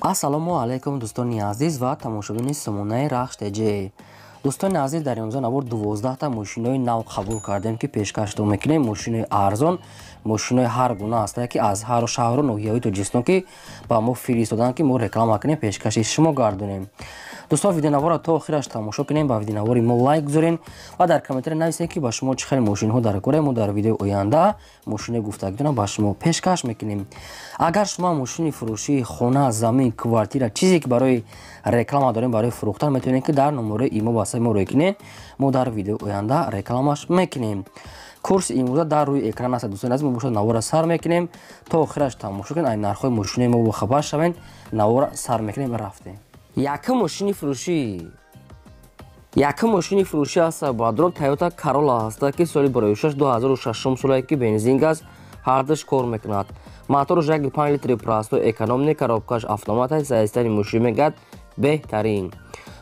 Ассалому алайкум, дӯстони азиз ва тамошобини сомонаи Рахш ТЖ. Дӯстони азиз, дар имрӯза навор 12та мошинои нав қабул кардем, ки пешкаштон мекунем. Мошинои арзон, мошинои ҳар гуна ҳастанд, ки аз ҳар шаҳру ноҳияҳои Тоҷикистон ки ба мо фиристоданд, ки мо реклама кунем, пешкаши шумо гардонем. Дӯстон, видеонаворро то охираш тамошо кунем, ба видеонавори мо лайк гузорен ва дар комментария нависед, ки ба шумо чӣ хел мошинҳо дар кора. Мо дар видеои оянда мошинои гуфтагитона ба шумо пешкаш мекунем. Агар шумо мошини фурӯшии хона, замин, квартира, чизе ки барои реклама дорем, барои фурӯхтан, метавонед, ки дар номерои имо васаи мо рӯй кунед. Мо дар видеои оянда рекламаш мекунем. Курси имрӯза дар рӯи экран аст. Дӯстони азиз, мо бошад навора сар мекунем, то охираш тамошо кунед, ай нархҳои мошинои мо бохабар шавед. Навора сар мекунем, рафтем. Якум мошини фурӯшӣ, якум мошини фурӯшӣ аст, бародарон, Toyota Corolla ҳаста, ки соли барои 2006 солае, ки бензин, газ ҳардуш кор мекунад. Мотораш 1,5 литри простой, экономный, коробкаш автомат аст. Состояние мошин мегӯяд беҳтарин.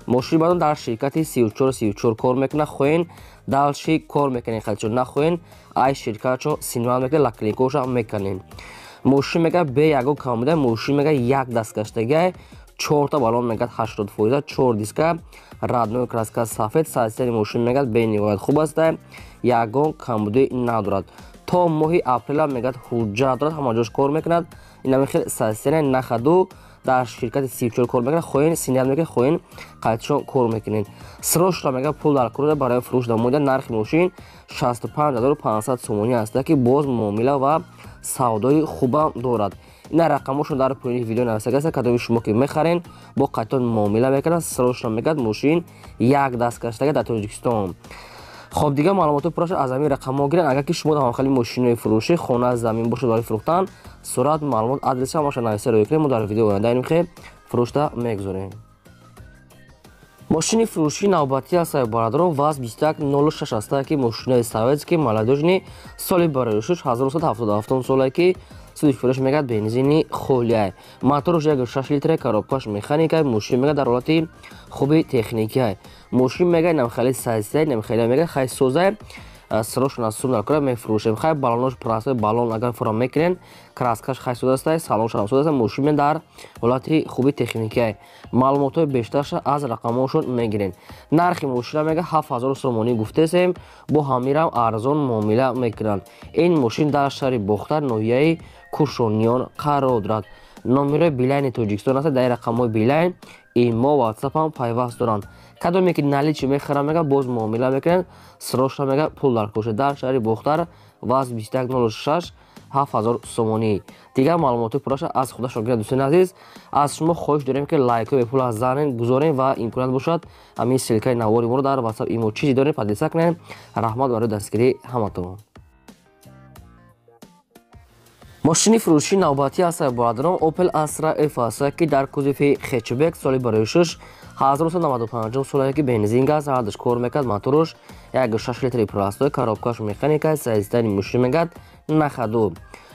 Мошини баъдон дар ширкати 3434 кор мекунад. Хоҳен, дальше кор мекунед, хелчо нахоҳен, ай ширкатшо синвал мекунед, лаклинкоша мекунед. Мошин мегӯяд бе ягон камбуда. Мошин мегӯяд як дасткаштагиай, чорта баллон мегӯяд 80%, чор диска, родной краска сафед. Состояние мошин мегӯяд бениҳоят хуб аст, ягон камбудӣ надорад. То моҳи апрела мегӯяд ҳуҷҷат дорад, ҳама ҷош кор мекунад. Инами хел состояние, на ходу, дар ширкати 34 кор мекунад. Хоҳен, синят мекунед, хоҳен, қайтишон кор мекунед. Срочно мегӯяд пул дар кор барои фурӯш намоида. Нархи мошин 65 500 сомонӣ аст, ки боз муомила ва савдои хубам дорад. Ина рақамошон дар поёни видео нависагааст. Кадоми шумо ки мехарен, бо қайтон муомила мекунад. Срочно мегӯяд мошин як дасткаштага дар Тоҷикистон. Хоб, дигар маълумоти пурраша аз ҳамин рақамҳо гирен. Агар ки шумо ҳамхели мошинои фурӯшӣ, хона, замин бошад барои фурӯхтан, сурат, маълумот, адреси ҳамаша нависа рӯй кунем, мо дар видео оянда инхе фурӯшта мегузорем. Мошини фурӯшии навбатӣ аст, бародарон, ВАЗ 2106 аст, ки мошинаи советский, молодёжный, соли барои 1977 соле, ки суди фурӯш мегӯяд бензини холиай. Мотораш 1,6 литра, коробкаш механикай. Мошин мегӯяд дар ҳолати хуби техникиай. Мошин мегӯяд намхели сайсай, намхели мегӯяд хай созай. Срочно сум дар кора мефурӯшем. Хай, баллонош простой баллон, агар фура мекунен, краскаш хай содаста, салонш ҳам содаста. Мошин дар ҳолати хуби техникиай. Маълумотҳои бештарша аз рақамҳошон мегирен. Нархи мошина мега 7000 сомонӣ гуфтесем, бо ҳамирам арзон муомила мекунанд. Ин мошин дар шаҳри Бохтар, ноҳияи Кушониён қарор дорад. Номерои Билайни Тоҷикистон аст. Дар рақамҳои Билайн, имо, Ватсапам пайваст доранд. Кадоме ки наличный мехарам, мега боз муомила мекунанд. Срочно мега пул дар коша. Дар шаҳри Бохтар ВАЗ 2106, 7000 сомонӣ. Дигар маълумоти пурраша аз худашон гирад. Дӯстони азиз, аз шумо хоҳиш дорем, ки лайкҳои бепул аз занен гузорем ва имконият бошад, ҳамин ссылкаи навори моро дар Ватсап, имо, чизе дорем, поделиться кунем. Раҳмат барои дастгирии ҳаматон. Мошини фурӯшии навбатӣ аст, бародарон, Opel Astra F аст, ки дар кузови хэтчбек, соли барои 1995 соле, ки бензин, газ ҳардуш кор мекард. Мотораш 1,6 литри простой, коробкаш механика. Состояние мошин мегӯяд на ходу.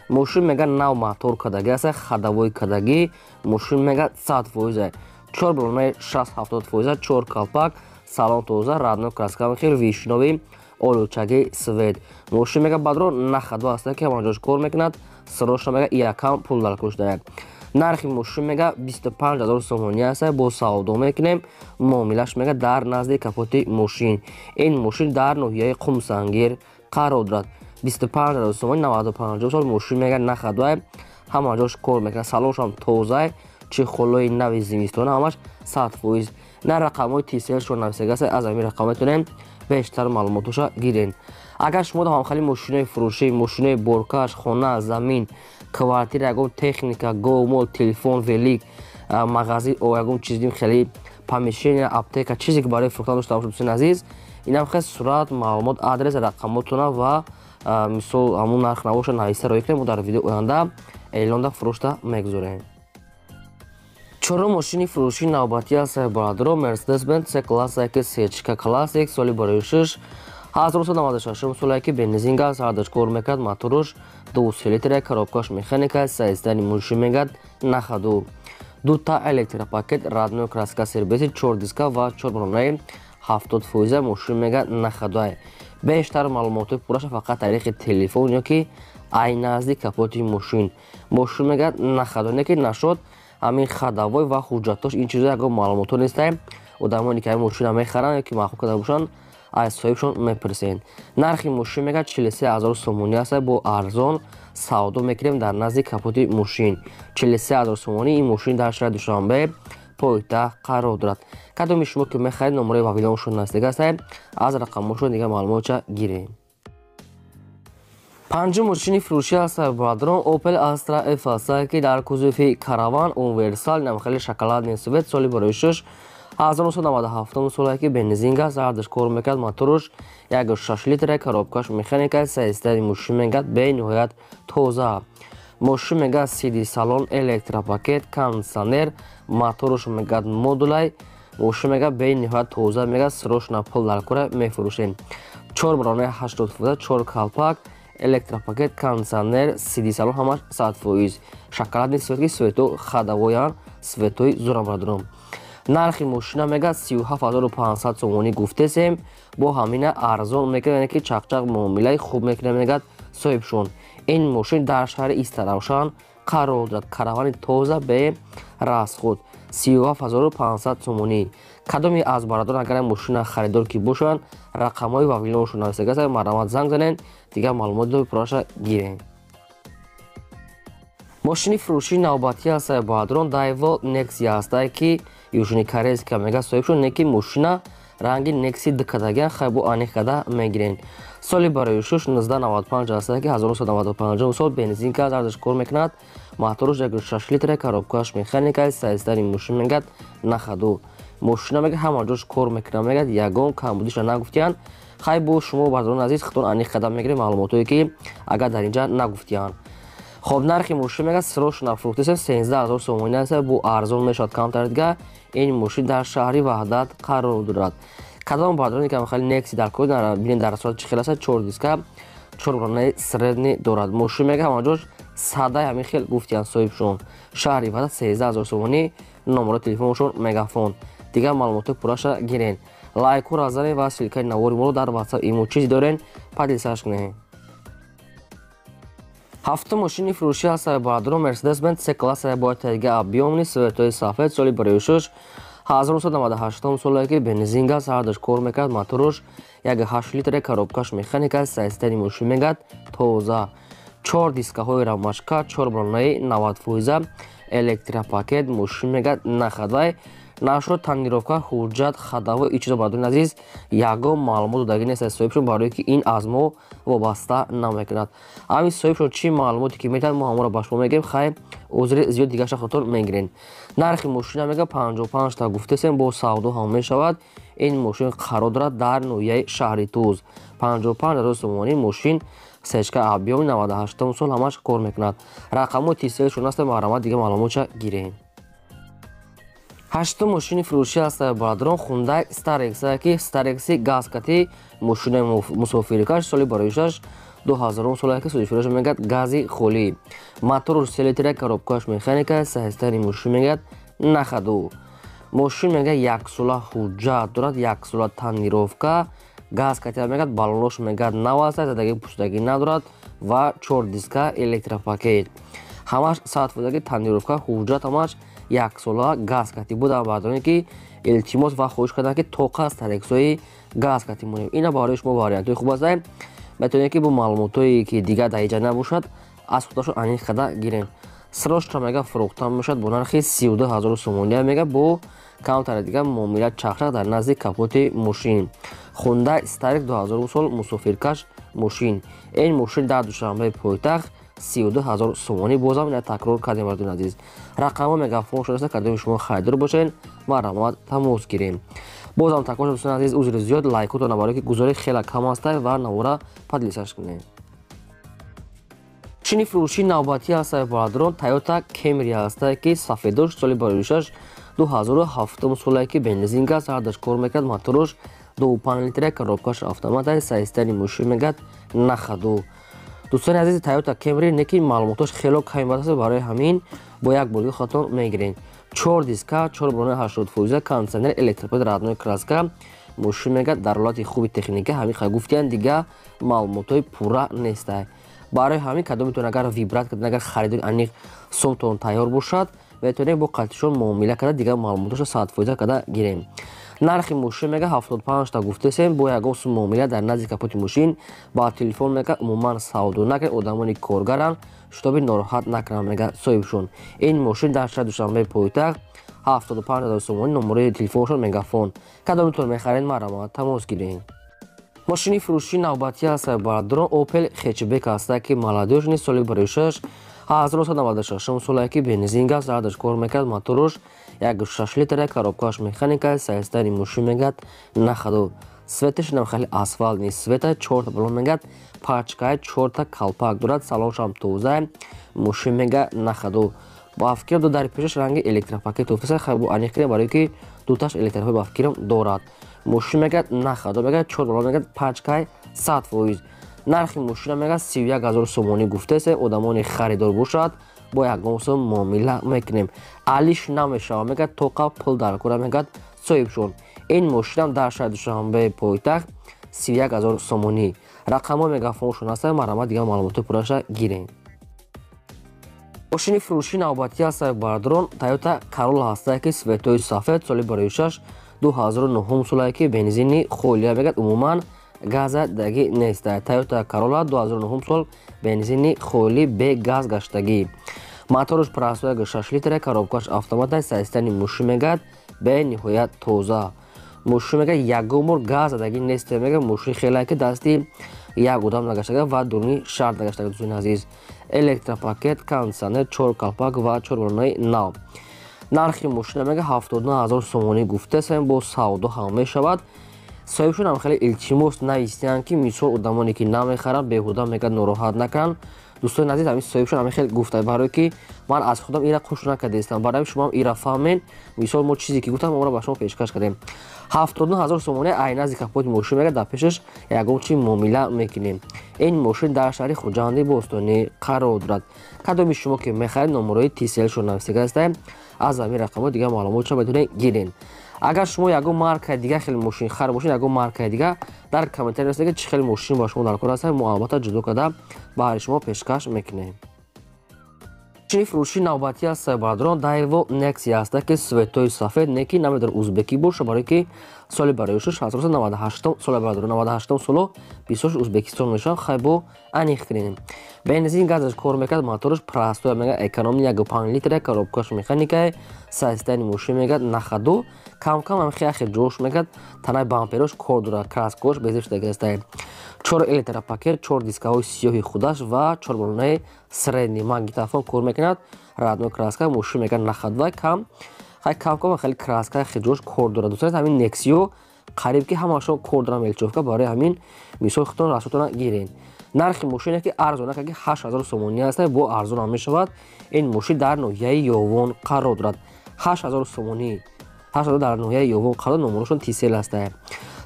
Мошин мегӯяд нав мотор кардагӣ аст, ходовой кардагӣ. Мошин мегӯяд 100%, чор баллонаи 60-70%, чор калпак, салон тоза, родной краска, хел вишнёвый олучаги цвет. Мошин мега бадро на ходу аст, ки ҳамон ҷош кор мекунад. Срочно мега якам пул дар кушдаяк. Нархи мошин мега 25 000 сомонӣ аст, бо савдо мекунем. Муомилаш мега дар назди капоти мошин. Ин мошин дар ноҳияи Қумсангир қарор дорад. 25 000 сомонӣ, 95 сол. Мошин мега на ходуай, ҳама ҷош кор мекунад, салоншам тозай, чехолои нави зимистона, ҳамаш 100%. На рақамҳои тиселшо нависагааст, аз ҳамин рақам метавонем бештар маълумотоша гирен. Агар шумо ҳамхели мошинои фурӯшӣ, мошинои боркаш, хона, замин, квартира, ягон техника, говмол, телефон, велик, мағазин, ягон чизи хеле помещение, аптека, чизе ки барои фурӯхтан дошта бошед, дӯстони азиз, инам хел сурат, маълумот, адрес, рақамотона ва мисол ҳамун нарх набоша нависта роӣ кунем, мо дар видеои оянда эълонда фурӯшта мегузорем. Чорум мошини фурӯшии навбатӣ аст, бародаро, Мерседес Бенз С класса, ки сечка классик, соли барои 1996 соле, ки бензин, газ ҳардуш кор мекард. Моторуш 2 литра, коробкаш механика. Состояние мошин мегӯяд на ходу. Дута электропакет, родной краска, сервиси, чор диска ва чор баллонаи 70%. Мошин мегӯяд на ходуай. Бештар маълумотҳои пурраша фақат тариқи телефон ё ки ай назди капоти мошин. Мошин мегӯяд на ходу, не ки нашуд. Ҳамин ходовой ва ҳуҷҷатош ин чизо ягон маълумотҳо нестай. Одамоне ки ҳамин мошина мехаранд ё ки маъқул карда бошанд, аз соҳибшон мепурсен. Нархи мошин мегӯяд 43 ҳазор сомонӣ аст, бо арзон савдо мекунем дар назди капоти мошин. 43 ҳазор сомонӣ ин мошин дар шаҳри Душанбе пойтахт қарор дорад. Кадоми шумо ки мехаред, номерои вавилоншон наздик аст, аз рақамҳошон дигар маълумотча гирем. Панҷум мошини фурӯшӣ аст, бародарон, Opel Astra F аст, ки дар кузови караван универсал, намхели шоколадный цвет, соли барои 6 1997 соле ки бензин аст, ардаш кор мекард, моторш 1,6 литра, коробкаш механика, состояни мошин мегӯяд бениҳоят тоза. Мошин мегӯяд CD салон, электропакет, кондиционер, моторш мегӯяд модулай, мошин мегӯяд бениҳоят тоза, мегӯяд срочно пул дар кора мефурӯшем. 4 баронаи 80%, 4 калпак, электропакет, кондиционер, CD салон ҳамаш 100%. Шоколадный цвет, ки цвето ходовоян, цветои зурам, бародарон. Нархи мошина мегӯяд 37 500 сомонӣ гуфтесем, бо ҳамина арзон мекунад, яъне ки чақчақ муомилаи хуб мекунад, мегӯяд соҳибшон. Ин мошин дар шаҳри Истаравшан қарор дорад. Каравани тоза бе расход, 37 500 сомонӣ. Кадоме аз бародарон агар мошина харидор ки бошанд, рақамҳои вавилоншон нависагааст, марҳамат занг занед, дигар маълумоти пурраша гирем. Мошини фурӯшии навбатӣ аст, бародарон, Daewoo Nexia аст, ки южнокорейская мега соҳибшон, не ки мошина ранги Nexia дикадагиан, хай бо аниқ када мегирен. Соли барои 6 1995 аст, ки 1995 сол, бензинка, ардаш кор мекунад, моторш 1,6 литра, коробкаш механика, состояни мошин мегӯяд на ходу. Мошина мега ҳама ҷош кор мекунад, мегӯяд ягон камбудиша нагуфтиянд. Хай бо шумо, бародарони азиз, худтон аниқ када мегиред маълумотое ки агар дар инҷа нагуфтиянд. Хоб, нархи мошин мегӯяд срочно фурӯхтесем 13 ҳазор сомонӣ аст, бо арзон мешавад камтар дига. Ин мошин дар шаҳри Ваҳдат қарор дорад. Кадом бародароне ки хеле Nexia дар кор, бинед дар сурат чӣ хел аст, чор диска, чор баронаи средний дорад. Мошин мега ҳама ҷош садай, ҳамин хел гуфтиянд соҳибшон. Шаҳри Ваҳдат, 13 ҳазор сомонӣ, номерои телефоншон мегафон. Дигар маълумотҳои пурраша гирен. Лайкҳоро занед ва ссылкаи навори моро дар WhatsApp, имо чизе дорен, поделиться кунед. Ҳафтум мошини фурӯшӣ аст, бародарон, Mercedes-Benz C класса, бояд дига объёмный, цветои сафед, соли барои 6 1998 соле ки бензин аст, ҳардаш кор мекард, моторш 1,8 литра, коробкаш механика, состояни мошин мегӯяд тоза. Чор дискаҳои рамашка, чор баронаи 90%, электропакет, мошин мегӯяд на ходовой нашуд, тонировка, ҳуҷҷат, ходовой и чизо, бародарони азиз, ягон маълумот додагӣ нест аз соҳибшон, барое ки ин аз мо вобаста намекунад. Ҳамин соҳибшон чӣ маълумоте ки метавад, мо ҳамонро ба шумо мегӯем. Хай, узри зиёд, дигаша хотир мегирем. Нархи мошина мега 55 та гуфтесем, бо савдо ҳам мешавад. Ин мошин қарор дорад дар ноҳияи шаҳри Туз. 55 ҳазор сомонӣ мошин сечка объёми 98 сол, ҳамаш кор мекунад. Рақамҳои тиселшон аст, марҳамат, дига маълумотша гирем. Ҳаштум мошини фурӯшӣ аст, бародарон, Хундай Starex, ки Starex газкати, мошинаи мусофирикаш, соли барои 6 2000 соле ки судифурӯш, мегӯяд гази холӣ, мотор 3 литра, коробкаш механика, состояни мошин мегӯяд на ходу. Мошин мегӯяд яксола ҳуҷҷат дорад, яксола тонировка, газ катия, мегӯяд баллонош мегӯяд нав аст, задаги пӯшидагӣ надорад ва чор диска, электропакет, ҳамаш 100%, тонировка, ҳуҷҷат ҳамаш яксола, газ кати буда. Бардоне ки илтимос ва хоҳиш карданд, ки тоқа Старексҳои газ кати монем, ина барои шумо вариантҳои хуб аст. Метавонед, ки бо маълумотҳое ки дигар дар иҷа набошад, аз худашон аниқ карда гирем. Срочно мега фурӯхта мешавад бо нархи 32 ҳазору сомония, мега бо камтари дигар муомила чақчақ дар назди капоти мошин. Хундай Старекс 2000 сол, мусофиркаш мошин. Ин мошин дар Душанбеи пойтахт, 32 ҳазор сомонӣ. Бозам ина такрор кардем, бардони азиз, рақамҳо мегафон шудааст. Кардоми шумо харидор бошед, марҳамат, тамос гирем. Бозам такрор, дӯстони азиз, узри зиёд, лайкотона барое ки гузори хеле кам аста ва навора поделиться кунем. Мошини фурӯшии навбатӣ аст, бародарон, Toyota Camry аст, ки сафедош, соли барои 6 2007 соле ки бензин газ, ҳардаш кор мекард, моторш 2,5 литра, коробкаш автомат, состояни мошин мегӯяд на ходу. Дӯстони азизи, Toyota Camry не ки маълумотош хело кам аст, барои ҳамин бо як борги худтон мегирем. Чор диска, чор бронаи 80%, кондиционер, электропакет, родной краска, мошин мегӯяд дар ҳолати хуби техника, ҳамин ха гуфтиян, дига маълумотҳои пурра нестай. Барои ҳамин кадометон агар выбрать кардед, агар харидори аниқ сомтон тайёр бошад, Метавонем бо қатишон муомила карда дигар маълумоташо 100% карда гирем. Нархи мошин мега 75 та гуфтесем, бо ягон сум муомила дар назди капоти мошин ба телефон мега умуман савдо накунед, одамони коргаранд, шитоби нороҳат накунанд мега соҳибшон. Ин мошин дар шаҳри Душанбе пойтахт 75 000 сомонӣ, номерои телефоншон Мегафон. Кадомитон мехаред, марҳамат тамос гиред. Мошини фурӯшии навбатӣ ҳаст бародарон Opel Hatchback ҳаста ки молодёжный соли 2006 1996 солае ки бензин газ радаш кор мекард, моторуш 1.6 литра, коробкаш механика, состояние мошин мегад на ходу. Цветаш нам хеле асфальтный цвета, чорта балон мегад, пачкай чорта калпак дорад, салоншам тоза, мошин мега на ходу. Ба фикрам ду дар пешаш ранги электропакет уфтаса, хай бо аниқ кунем, барои ки дуташ электропакет ба фикрам дорад. Мошин мегад на ходу, мегад чор балон мегад, пачкай 100%. Нархи мошина мегад 31 000 сомонӣ гуфтасе, одамони харидор бошад, бо ягон сум муомила мекунем. Алиш намешавад, мегад тоқа пул дар кора мегад соҳибшон. Ин мошинам дар шаҳри Душанбе пойтахт 31 000 сомонӣ. Рақамҳои мегафоншон ҳастанд, марҳамат дигар маълумоти пурраша гирем. Мошини фурӯшии навбатӣ ҳаст бародарон Toyota Corolla ҳастае ки цветои сафед соли 2006 2009 солае ки бензини холия мегад умуман газа даги нест. Toyota Corolla 2009 сол бензини холи бе газ гаштагӣ. Моторуш простой 6 литра, коробкаш автомат, состояние мошин мегад бениҳоят тоза. Мошин мегад ягон бор газ задаги нест, мегад мошин хеле ки дасти як одам нагаштага ва дуруни шаҳр нагаштага. Дӯстони азиз, электропакет, кондитсионер, чор калпак ва чор балонаи нав. Нархи мошина мега 79 000 сомонӣ гуфтасем, бо савдо ҳам мешавад. Соҳибшон ҳам хеле илтимос навистиянд ки мисол одамоне ки намехаранд беҳуда мегад нороҳат накунанд. Дӯстони азиз, ҳамин соҳибшон ҳамин хеле гуфта, барое ки ман аз худам ира хуш накардаистам, барои шумо ира фаҳмен. Мисол мо чизе ки гуфтам онро ба шумо пешкаш кардем. 79 000 сомонӣ ай назди капоти мошин мегад дар пешаш ягон чи муомила мекунем. Ин мошин дар шаҳри Хуҷанди бостонӣ қарор дорад. Кадоми шумо ки мехаред, номерои TCL-шон навистага ҳастем, аз ҳамин рақамҳо дигар маълумотшо метавонед гиред. Агар шумо ягон маркаи дига хеле мошин хар бошед, ягон маркаи дига дар комментарий нависед ки чӣ хеле мошин ба шумо дар кор ҳаст, мо албатта ҷудо карда баҳри шумо пешкаш мекунем. Мошини фурӯшии навбатӣ аст бародарон Daewoo Nexia ҳаста ки цветои сафед, не ки намедонам узбекӣ боша, барое ки соли 2006 1998 соли бародарон 98 соло бисёр Узбекистон мешаванд, хай бо аниқ кунем. Бензин газаш кор мекард, мотораш простой мега экономи 1.5 литра, коробкаш механика, состояние мошин мегад на ходу, кам-кам ҳам хеле ҷош мегад, танаи бамперош кор дорад, краскош безеб шудагааст. Чор электропакет, чор дискаҳои сиёҳи худаш ва чор балонаи средний, магнитофон кор мекунад, родной краска, мошин мегад на ходу, кам хай кам-кам хеле краска хеле ҷош кор дорад. Дӯстони ҳамин Nexia қариб ки ҳамашон кор доранд мелчовка, барои ҳамин мисол худтон расотона гиред. Нархи мошине ки арзона ки 8000 сомонӣ аст, бо арзон ҳам мешавад. Ин мошин дар ноҳияи Ёвон қарор дорад. 8000 сомонӣ, 8000 дар ноҳияи Ёвон қарор, номерошон TCL аст.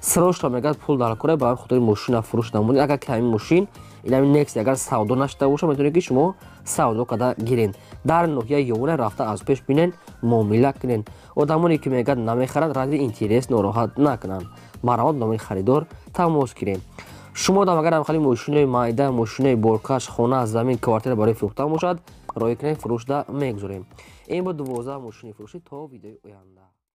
Срочно мегад пул дар кора, ба хотири мошина фурӯш намудед. Агар ки ҳамин мошин ин ҳамин Nexia агар савдо нашуда бошад, метавонед ки шумо савдо карда гиред. Дар ноҳияи Ёвон рафта аз пеш бинед, муомила кунед. Одамоне ки мегад намехаранд, ради интерес нороҳат накунанд. Марҳамат номери харидор тамос гиред. Шумо дам агар хеле мошинои майда, мошинои боркаш, хона, замин, квартира барои фурӯхтан бошад, роҳӣ кунед, фурӯшда мегузорем. Ин буд 12 мошини фурӯшӣ. То видеои оянда.